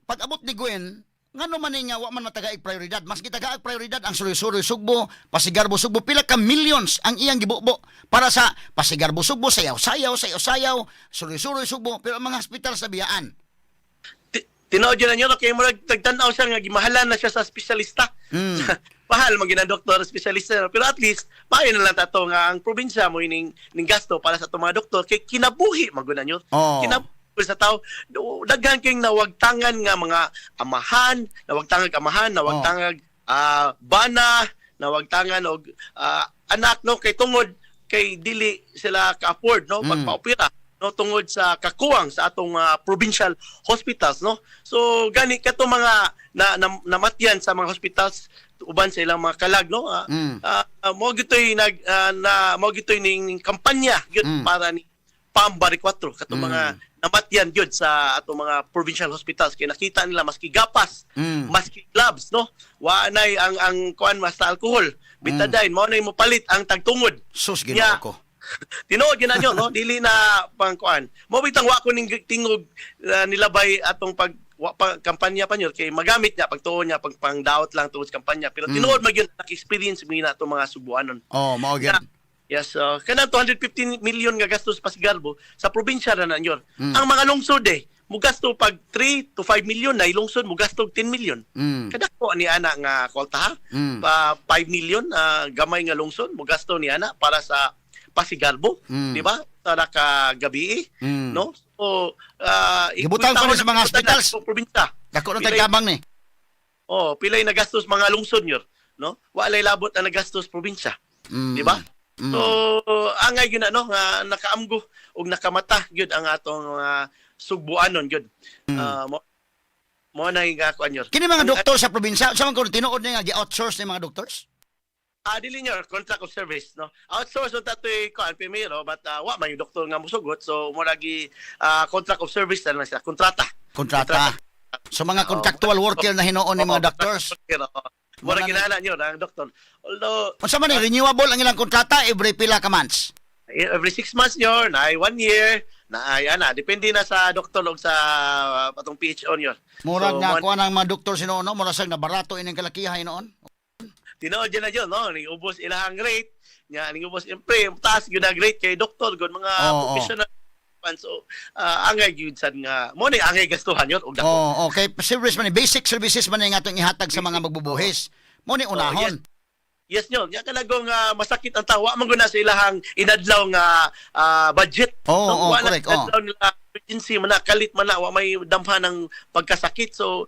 Pag abot ni Gwen, ngano man ni nga wa man matagaig prioridad. Mas gitagaag prioridad ang Suroy-Suroy Sugbo, Pasigarbo Sugbo, pila ka millions ang iyang gibubo para sa Pasigarbo Sugbo, sayaw-sayaw, sayaw-sayaw, Suroy-Suroy Sugbo, pero ang mga hospital sa biyaan. Tinuod yun na nyo, no? Kaya murag tagtanaw siya nga gimahalan na siya sa espesyalista. Mahal man ginang doktor espesyalista, no? Pero at least maayo na lang tato nga ang probinsya mo ining ning gasto para sa atong mga doktor kay kinabuhi man gud na nyo. Kinabuhi sa tao. Daghan kayong nawagtangan nga mga amahan, nawagtangag amahan, nawagtangag bana, nawagtangan og anak, no, kay tungod kay dili sila ka-afford, no, pagpa-opera, no, tungod sa kakuwang sa atong provincial hospitals, no. So gani kato mga na, na, namatyan sa mga hospitals uban sa ilang mga kalag, no, mo gitoy nag na mo gitoy ning kampanya gyud para ni Pam Baricuatro katong mga namatyan gyud sa atong mga provincial hospitals kay nakita nila maski gapas, maski gloves, no, wa nay ang kuan mas alcohol, betadine, mao nay mopalit ang tagtungod. Sus, Ginoo ko. Tinuod yun na nyo, no? Dili na pangkuan. Mo bitang wa ko ning tingog nilabay atong pag wa pa kampanya pa nyo kay magamit niya pagtuon niya pag pangdaot lang tungod sa kampanya, pero tinuod man gyud experience mi na atong mga Subuanon. Oh, mao gyud. Yeah. Yes, kanang 215 million nga gastos pa si Garbo sa probinsya ra na nyo. Ang mga lungsod mugasto pag 3 to 5 million na lungsod mugasto og 10 million. Kadako ni ana nga kwarta ha. Pa 5 million gamay nga lungsod mugasto ni ana para sa Pasigarbo, di ba? Para ka gabi, no? So, Gibutang pa rin sa mga hospitals. Sa probinsya. Dako na tagtabang ni. Oh, pilay nagastos mga lungsod nyo, no? Walay labot na nagastos probinsya, di ba? So, angay gyud na, no, nga nakaamgo ug nakamata gyud ang atong mga Sugbuanon gyud. Mo mo na yung kuan nyo. Kini mga doktor sa probinsya, sa man kuno tinuod ni nga gi-outsource ni mga doctors? Dili nyo, contract of service, no? Outsource on tatoy kuan primero, but wa man yung doktor nga musugot, so mo lagi contract of service na lang sila, kontrata. Kontrata. So mga contractual worker na hinuon ni mga doctors. Mura Wala na- ginana nyo ang doktor. Although Unsa man ni renewable ang ilang kontrata every pila ka months? Every 6 months nyo, na ay one year, na ay ana, depende na sa doktor o sa atong PHO nyo. Murag So, na kuan ang mga doktor sinuon, no? Murag sang nabarato ining kalakihay noon. Tinuod yun na yun, no? Ning ubos ilahang rate, nya ning ubos siyempre taas gyud ang rate kay doktor gud mga professional Pan so angay gyud sad nga mo ni angay gastuhan yun og dako. Oh, okay. Service man ni, basic services man ni nga atong ihatag sa mga magbubuhis. Mo ni unahon. Oh, yes nyo, nya kanagong masakit ang tawa man gud na sa ilahang inadlaw nga budget. Oo, No, oo, wa na correct, oo. inadlaw nila emergency man na kalit man na wa may damhan ng pagkasakit, so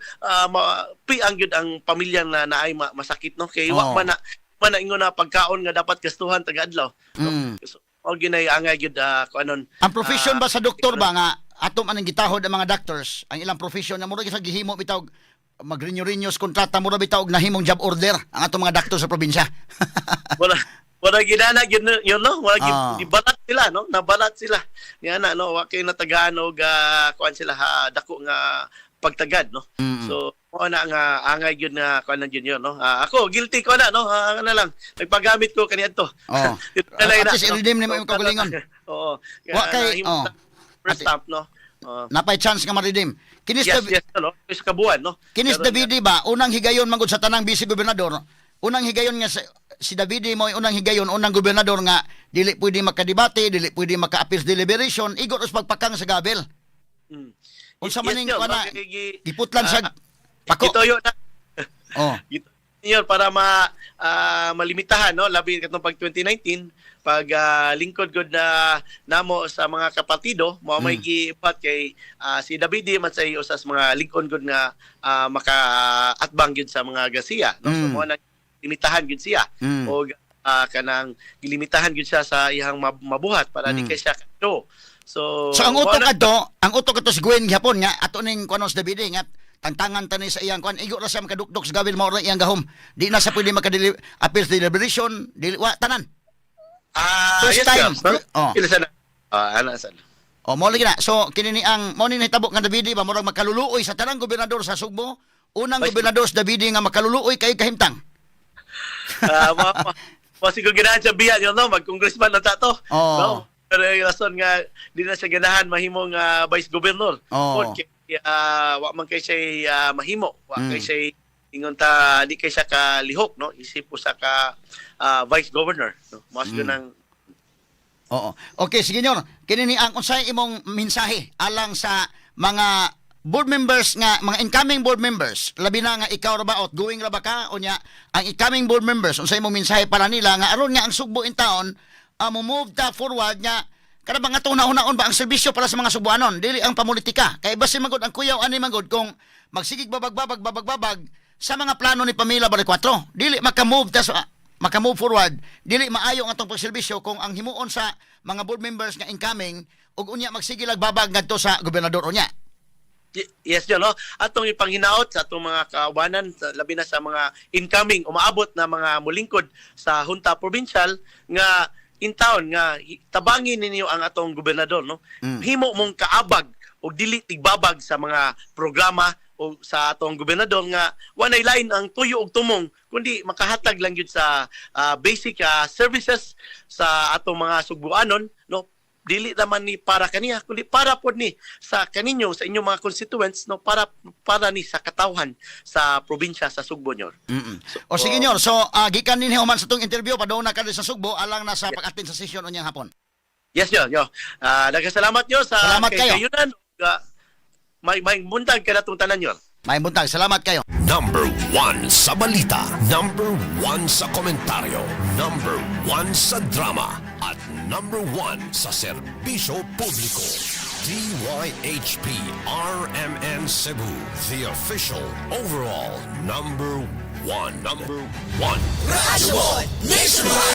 piang gyud ang pamilya na naay masakit, no, kay wa man na ingon na pagkaon nga dapat gastuhan taga-adlaw, no? So og ginay angay gyud kuanon. Ang profession ba sa doktor ba nga ato man ang gitahod ang mga doctors, ang ilang profession na murag sa gihimo bitaw magrinyo-rinyo sa kontrata, mura bitaw og nahimong job order ang atong mga doctor sa probinsya. Wala ginana gyud yun, no, wala gibalat sila, no, nabalat sila niya na, no, wa kay natagaan og kuan sila ha, dako nga pagtagad, no. So mo na nga angay gyud nga kuan na gyud yun, no. Ako guilty ko na, no, na lang nagpagamit ko kaniadto. Oh. Dito At least na, no? i-redeem nimo imong kaugalingon. Oo. Wa kay nahimo oh. first stamp, no. Oo. Napay chance nga ma-redeem. Kinis Yes, yes, no, sa kabuan, no. Kinis Pero, Davide ba unang higayon manggod sa tanang vice gobernador, unang higayon nga si Davide mo unang higayon, unang gobernador nga dili pwede makadebate, dili pwede maka-appeals deliberation, igo sa pagpakang sa gavel. Unsa man Yes, ning yun, kuan no? na giputlan sa pako. Gituyo na. Oh. Yun para malimitahan, no, labi katong pag 2019 pag lingkod gud na namo sa mga kapartido mo may giipat kay si Davide man say usa sa mga lingkod gud nga maka-atbang gyud sa mga Garcia, no. So mo na limitahan gyud siya og kanang gilimitahan gyud siya sa iyang mabuhat para di kay siya kadto. So So ang mao utok na- adto, ang utok adto si Gwen gihapon nga ato ning kuno sa Davide nga tangtangan tani sa iyang kuan, igo ra siya makadukdok sa gavel, mao ra iyang gahom. Di na sa pwede maka appeals deliberation, dili wa tanan. First Yes, time. sir. No? Oh. Ila sana. Ana sana. O mo lagi na. So kini ni ang mo ni nahitabo nga Davide ba murag makaluluoy sa tanang gobernador sa Sugbo. Unang Ay, gobernador sa Davide nga makaluluoy kay kahimtang. Ma siguro ganahan siya biya yun, no? Mag-congressman na ta to. Oo. No? Pero yung rason nga, di na siya ganahan mahimong vice governor. Oo. Kung kay, wa man kay siya mahimo. Wa kay siya ingon ta di kay siya kalihok, no? Isip usa ka vice governor, no? Mas mm. Oo. Okay, sige nyor. Kini ni ang unsay imong mensahe alang sa mga board members nga mga incoming board members, labi na nga ikaw ra ba, outgoing ra ba ka unya, ang incoming board members, unsay imong mensahe para nila nga aron nga ang Sugbo in town mo move ta forward nga kada ba nga itong nauna-on ba ang serbisyo para sa mga Subuanon, dili ang pamulitika, kay basin magod ang kuyaw ani magod kung magsigig babag babag babag babag sa mga plano ni Pamela Baricuatro, dili maka-move ta sa maka-move forward, dili maayo ang atong pagserbisyo kung ang himuon sa mga board members nga incoming ug unya magsige lag babag ngadto sa gobernador unya. Yes, yun, no? Atong ipanghinaot sa atong mga kaubanan, labi na sa mga incoming, umaabot na mga mulingkod sa Junta Provincial nga in town nga tabangin ninyo ang atong gobernador, no? Himo mong kaabag o dili tigbabag sa mga programa o sa atong gobernador nga walay lain ang tuyo og tumong kundi makahatag lang gyud sa basic services sa atong mga Sugbuanon, no? Dili naman ni para kaniya kundi para pod ni sa kaninyo, sa inyong mga constituents, no, para para ni sa katawhan sa probinsya sa Sugbo nyor. O sige nyor, so gikan ninyo man sa tong interview, padung na ka sa Sugbo alang na sa pag-attend sa session unyang hapon. Yes nyo nyo. Daghang salamat nyo sa Salamat kay kayo. kayunan. May buntag kanatong tanan nyo. May buntag, salamat kayo. Number 1 sa balita. Number 1 sa komentaryo. Number 1 sa drama. At number 1 sa serbisyo publiko. DYHP RMN Cebu. The official overall number 1. Number 1. Radyo Nationwide.